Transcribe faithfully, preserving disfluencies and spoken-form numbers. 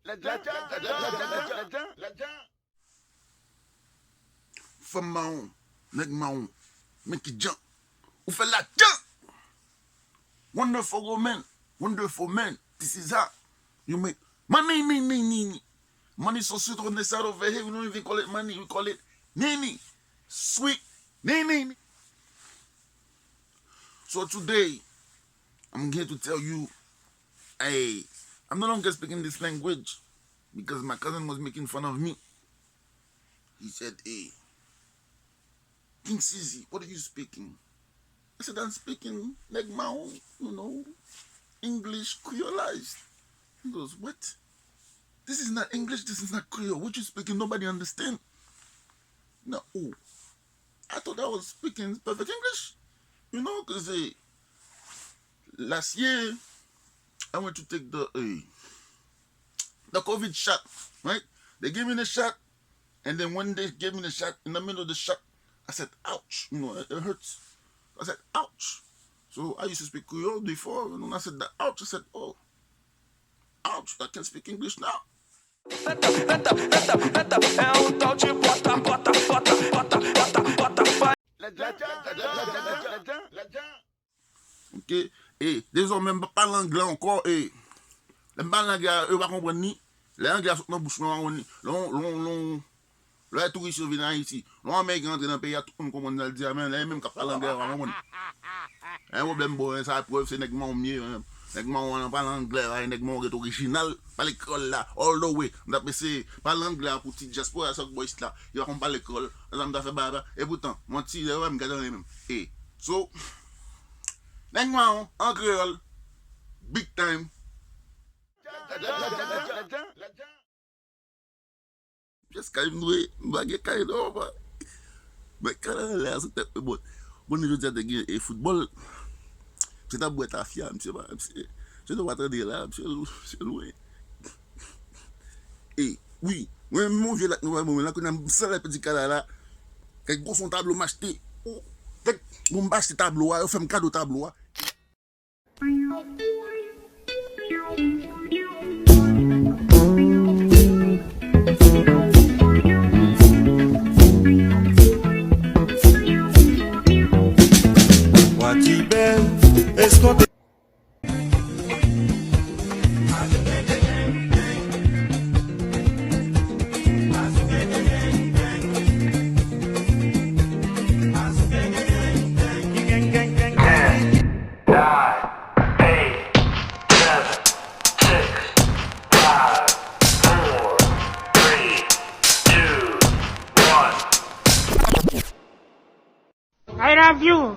Lajan, lajan, lajan, lajan, lajan. Fanm mawon, nèg mawon, men ki jan ou fè lajan. Wonderful woman, wonderful man, this is how you make money, ni, ni, ni, ni. Money so sweet on the side over here, we don't even call it money, we call it nini. Sweet nini. So today, I'm here to tell you, hey, I'm no longer speaking this language because my cousin was making fun of me. He said, hey, King Sizzy, what are you speaking? I said, I'm speaking nèg mawon, you know, English creolized. He goes, what? This is not English, this is not Creole. What you speaking? Nobody understand. No, oh, I thought I was speaking perfect English. You know, because last year, I went to take the, uh, the COVID shot, right? They gave me the shot, and then when they gave me the shot, in the middle of the shot, I said, ouch, you know, it, it hurts. I said, ouch. So I used to speak Creole before, and when I said the ouch, I said, oh, ouch, I can speak English now. Fèt ap, fèt ap, fèt ap, fèt ap, é on touch bòta, bòta, bòta, bòta, bòta, bòta. Ok. E, dezòmè, m p ap pale anglè ankò. E, lè m pale anglè a, yo pa konprann li. Lè anglè a sot nan bouch mwen, yo pa konprann li. Lè yon, lè yon, lè yon, lè touris yo vin Ayiti, lè yon Ameriken rantre nan peyi a, tout moun konprann sa l di a, men lè menm k ap pale anglè a, yo pa konprann. E, pwoblèm bon, sa prèv se nèg mawon m ye, men nèg mawon an pale anglè la, e nèg mawon ret orijinal, pale kreyòl la, all the way. M t ap eseye pale anglè a pou ti dyaspora sa k bò isit la, yo pa konn pale kreyòl, sa m ta fè bagay la, e poutan, m on ti, yo pa menm gade anyen menm. E, so, Nèg mawon, an kreyòl, big time. Pyès kay m dwe, m pa gen kay non, man. Men kay la anlè a sou tèt mwen, bon. Bon, jodi a te gen, e, foutbòl. Misye t ap bwè tafya, misye pa, misye, misye nou pa tande la, misye, misye lwen. E, wi, mwen menm yon vye lak nou pa bon, men la kounye a m sanlè pèdi kay la la. Kèk gwo son tablo m achte. Ou, kèk, bon, m pa achte tablo a, yo fè m kado tablo a. Wati bèl, eskonte. Nine, eight, seven, six, five, four, three, two, one. I love you.